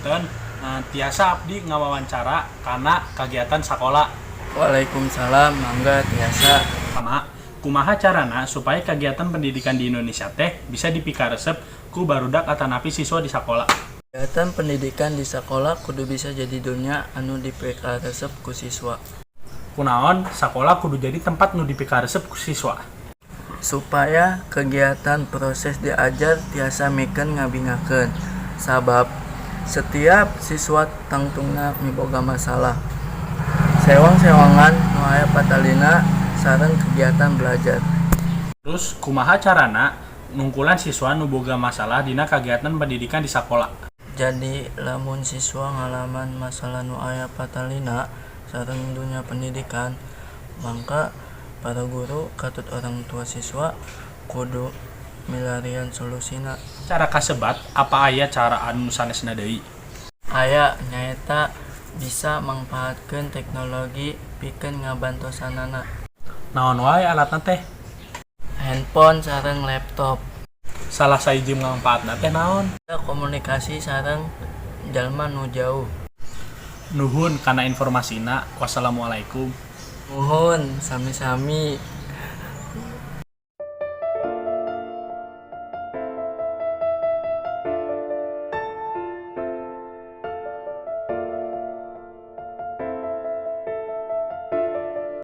Punten, tiasa abdi ngawawancara kana kagiatan sakola? Waalaikumsalam, mangga, tiasa. Pertama, kumaha carana supaya kegiatan pendidikan di Indonesia teh bisa dipikaresep ku barudak atanapi siswa di sakola? Kegiatan pendidikan di sekolah kudu bisa jadi dunia anu dipikaresep ku siswa. Kunaon sakola kudu jadi tempat nu dipikaresep ku siswa? Supaya kegiatan proses diajar tiasa mikeun ngabingahkeun, sabab setiap siswa tangtuna miboga masalah sewang-sewangan nu aya patalina sareng kegiatan belajar. Terus, kumaha carana nungkulan siswa nu boga masalah dina kegiatan pendidikan di sakola? Jadi, lamun siswa ngalaman masalah nu aya patalina sareng dunia pendidikan, mangka para guru katut orang tua siswa kudu milarian solusina. Cara kasebat, apa aya cara anu sanesna deui? Aya, nyaeta bisa mangpaatkeun teknologi pikeun ngabantosanana. Naon wae alatna teh? Handphone sareng laptop. Salah sahiji mangpaatna teh naon? Komunikasi sareng jalma nu jauh. Nuhun kana informasina. Wassalamualaikum. Muhun, sami-sami.